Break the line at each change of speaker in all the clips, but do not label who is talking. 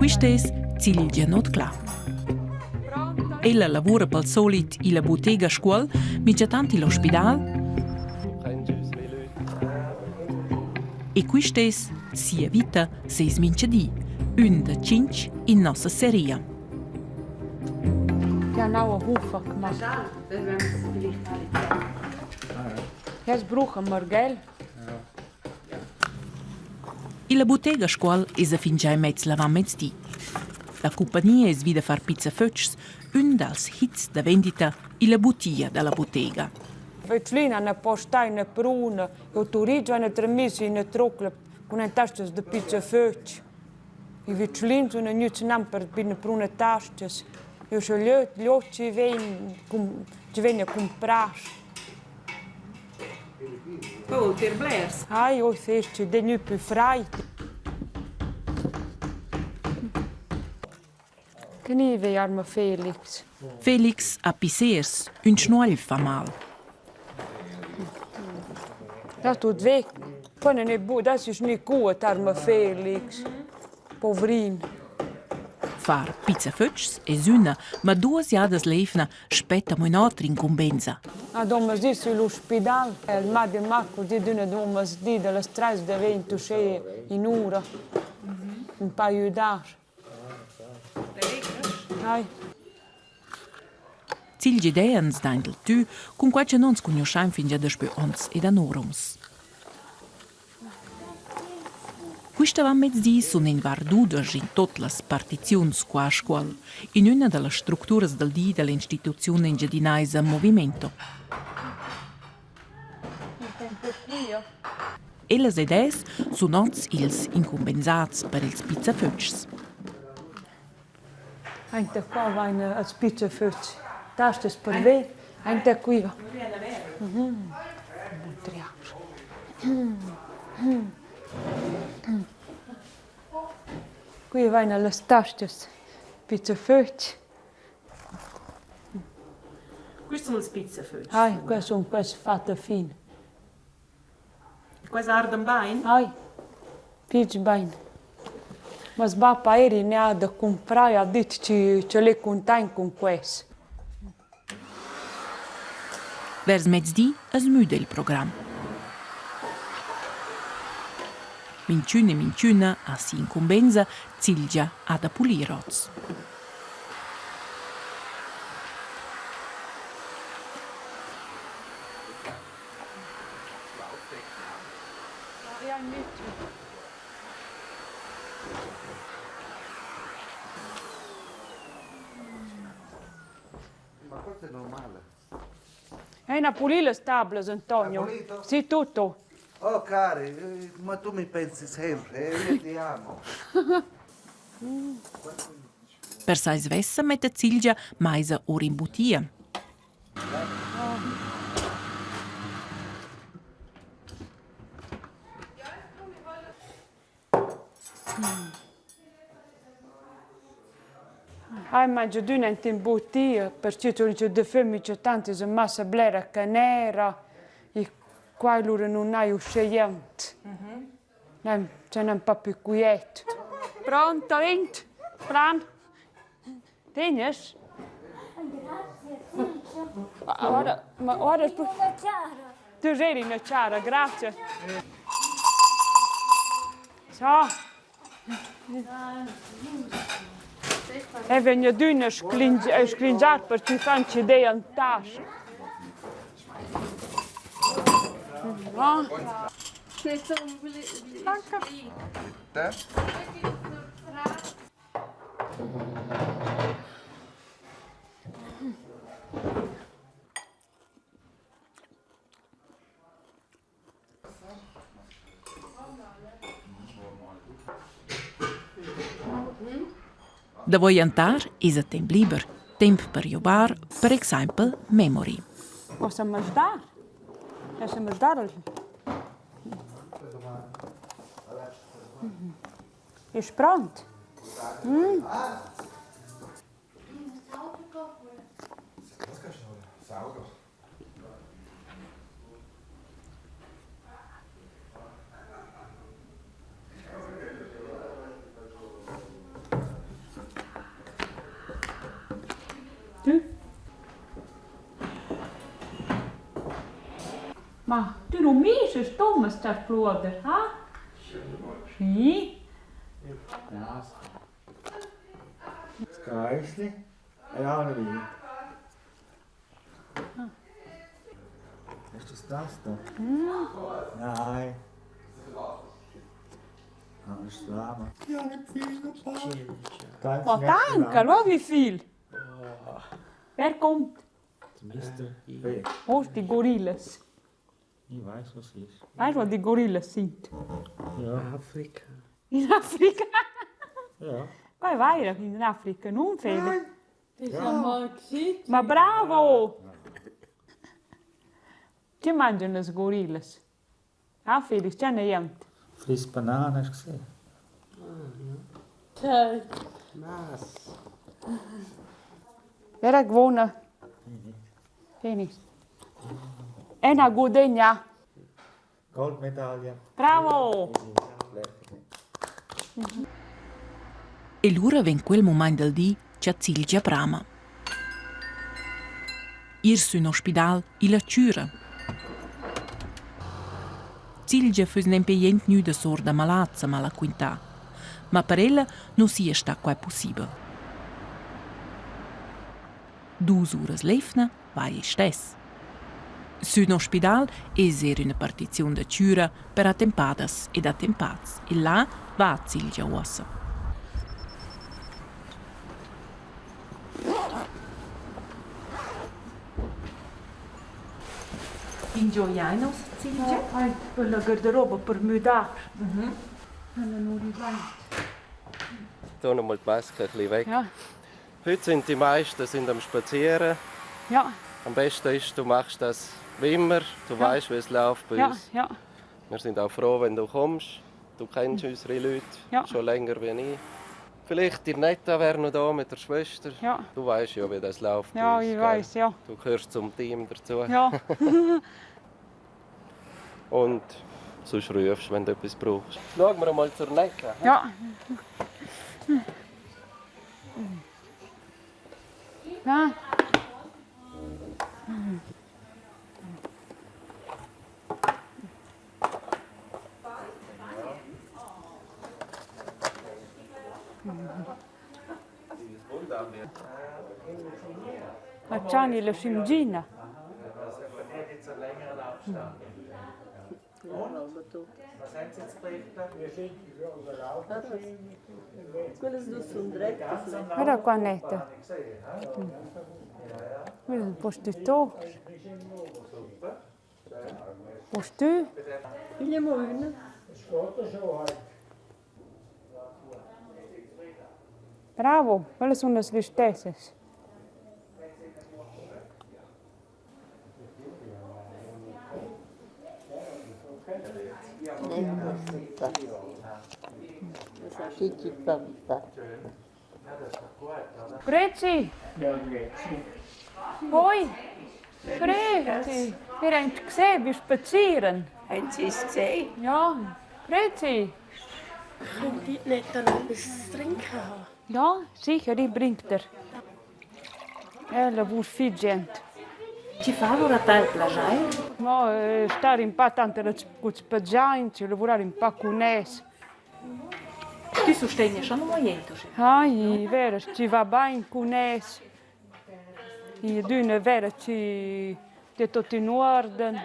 Quist es Cilgia Notclà. Ella lavura pel solit illa butega Scuol, minchatant i'l ospidal. E quist es sia vita, seis minchadi, ün da tschinch in nossa seria.
Genau, Hofer gemacht. Jetzt brauchen wir Geld.
Illa butega Scuol esa fingià immez l'avantmezdi. La cumpagnia es vi da far pizza fötschs, ün dals hits da vendita illa butia da la butega.
Veclina ne postai ne pruna, eu Turitg ne tremisi ne trucla cun en tastas de pizza fötsch. I viclins sun gnüts nan per bine pruna tastas. Eu sche glieud glieud chi vegn chi vegn a cumprar.
Oh, ter blers.
Ai, oi fest, è gnü pü fraid. Che nive arma Felix?
Felix ha pissers, ün schnuogl fa mal.
Das tut weg. Poi non è bu, das ist nicht gut, arma Felix. Povrin.
Far pizza fötschs es üna, ma duos jadas l'eivna spetta amo ün'otra incumbenza.
Ad homas di süll'ospidal e il Madi Marco di d'üna d'homas di da las trais davent uschè in ura. Ün pa ajüdar. Dai.
Cilgia ideans daint il tü, cun quai cha nons cugnuoschain fingià daspö ons ed anorums. Quist avantmezdi sun in var 12 in tuot las partiziuns qua a Scuol, in üna da las structuras dal di da l'instituziun engiadinaisa Movimento. Ellas ed els sun hoz ils incumbensats per ils pizzafötschs.
Aint qua vain als pizzafötschs. Tastas per ve, aint qui va. Qui vain las tastas pizzafötsch.
Quist sun ils pizzafötschs.
Ai, quels sun quels fatta fin.
Quels ardan bain?
Ai, fich bain. Meis bap eira gnà da cumprar e ha dit chi ch'el è cuntaint cun quels.
Vers mezdi as müda il program. Minchün e minchüna ha si'incumbenza, Cilgia ha da pulir hoz.
Ma questo è normale.
È una pulì le tablas, Antonio. Sì, tutto.
Oh cari, eh, ma tu mi pensi sempre, eh, io ti amo.
Per sai svessa metta Cilgia maisa or in butia.
Hai mangià adüna aint in butia, perche ch'eu da fö minchatant es massa blera canera e qua lura nun n'hai uschè jent. C'è ün pa pü quiet. Pronto, aint! Plan! Tegnas? Guarda, ma guarda, tu eri una chara, grazie. Ciao. E vegn adüna a sclingiar per chi fan chi dejan tasch. No?
Te?
Davo jantar esa temp liber, temp per giovar, per exaimpel memory.
Possa masdar? Possa masdar? Ist pront? Mm. Ma tü nu mischast Thomas char Pruoder, ha? Schi.
Sgeisli? Ja, nicht weit. Ist das das da? Nein. Ah, das ist warm.
Ma tanca, lo vi fil. Wer kommt? Oh, die Gorillas.
Ich weiß, was ist.
Weißt du, was die Gorillas sind?
Ja.
Afrika.
In Afrika.
Ja.
Vai vaira in Africa, nun fede.
Ja.
Ma bravo! Che mangian las gorillas? Ah, Felix, c'è ne jent.
Friss Banane hast du gesehen?
Was?
Wer ha gewonnen? Felix. Ena gudegna.
Goldmedaille.
Bravo!
E lura vegn quel mumaint dal di cha Cilgia brama. Ir sün ospidal illa chüra. Cilgia füss nempe jent gnüda sur da malazza, m'ha'la quintà. Ma per ella nu sia sta quai pussibel. Dus uras l'eivna vai istess. Sün ospidal es eir üna partiziun da chüra per attempadas ed attempats e là va Cilgia uossa. Ingio giain nus, Cilgia?
Ai, per la garderoba per müdar. Ella nu rivaint.
Tu noch mal die Maske ein bisschen weg.
Ja.
Heute sind die meisten sind am Spazieren.
Ja.
Am besten ist, du machst das wie immer. Du
Ja.
weißt, wie es läuft bei
Ja,
uns.
ja.
Wir sind auch froh, wenn du kommst. Du kennst unsere Leute
Ja.
schon länger wie ich. Vielleicht die Netta wäre noch da mit der Schwester.
Ja.
Du weißt ja, wie das läuft. bei
Ja,
uns,
ich
gell?
weiß, ja.
Du gehörst zum Team dazu.
Ja.
Und sonst rufst du, wenn du etwas brauchst. Schauen wir mal zur Netta.
Ja. Ja. A Ciani la scimgina. Guarda qua netta. Guarda, post tu to. Post tu? Bravo, quelle sono le stesse. Grüezi. Hoi. Grüezi. Wir haben gesehen, wir spazieren.
Haben Sie es gesehen?
Ja. Grüezi.
Könnte ich nicht noch etwas zu trinken haben?
Ja, sicher, ich bringt er. Ella vul fitg jent.
Ci fa allora tal plaschair?
No, stare in pa tanter culs paziaints e lavurar in pa cun els.
Tü sustegna schon amo jent uschè.
Ai, vera, ci va bain cun els. I adüna vera chi è tot in uorden.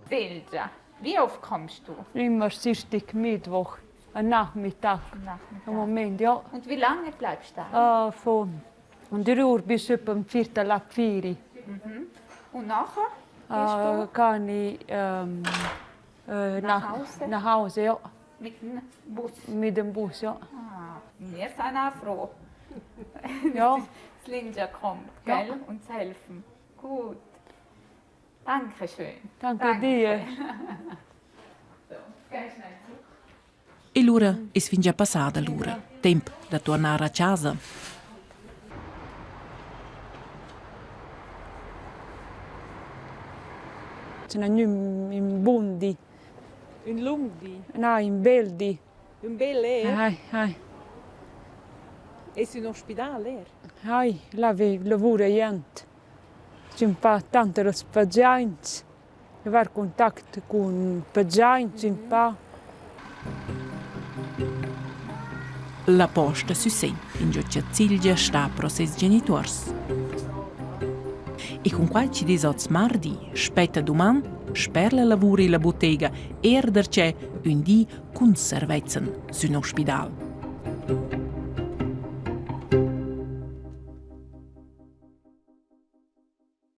Silja, wie oft kommst du?
Immer Samstag, Mittwoch, am Nachmittag.
Nachmittag.
Im Moment, ja.
Und wie lange bleibst du da?
Von 3 Uhr bis etwa um Viertel ab 4
Und nachher gehst
Äh, kann ich ähm, äh,
Nach
nach,
Hause?
nach Hause, ja.
du mit dem Bus?
Mit dem Bus, ja.
Ah, wir sind auch froh,
Ja,
dass Linja kommt,
Ja.
gell? Und zu helfen. Gut. Dankeschön.
danke dir.
Geh schnell zurück.
E lura es fingià passada l'ura, temp da tuornar a chasa.
Hoz gnü ün bun di.
Ün lung di?
Na, ün bel di.
Ün bel er?
Ai, ai.
Es ün ospidal er?
Ai, là ve lavura jent. Sün pa tanter ils paziaints, avair contact cun paziaints ün pa.
La posta sü Segl, ingio cha Cilgia sta pro seis genituors. E cun quai chi dess hoz mardi, spetta duman, sper la lavur illa butega, eir darcheu ün di cun servezzan sün ospidal.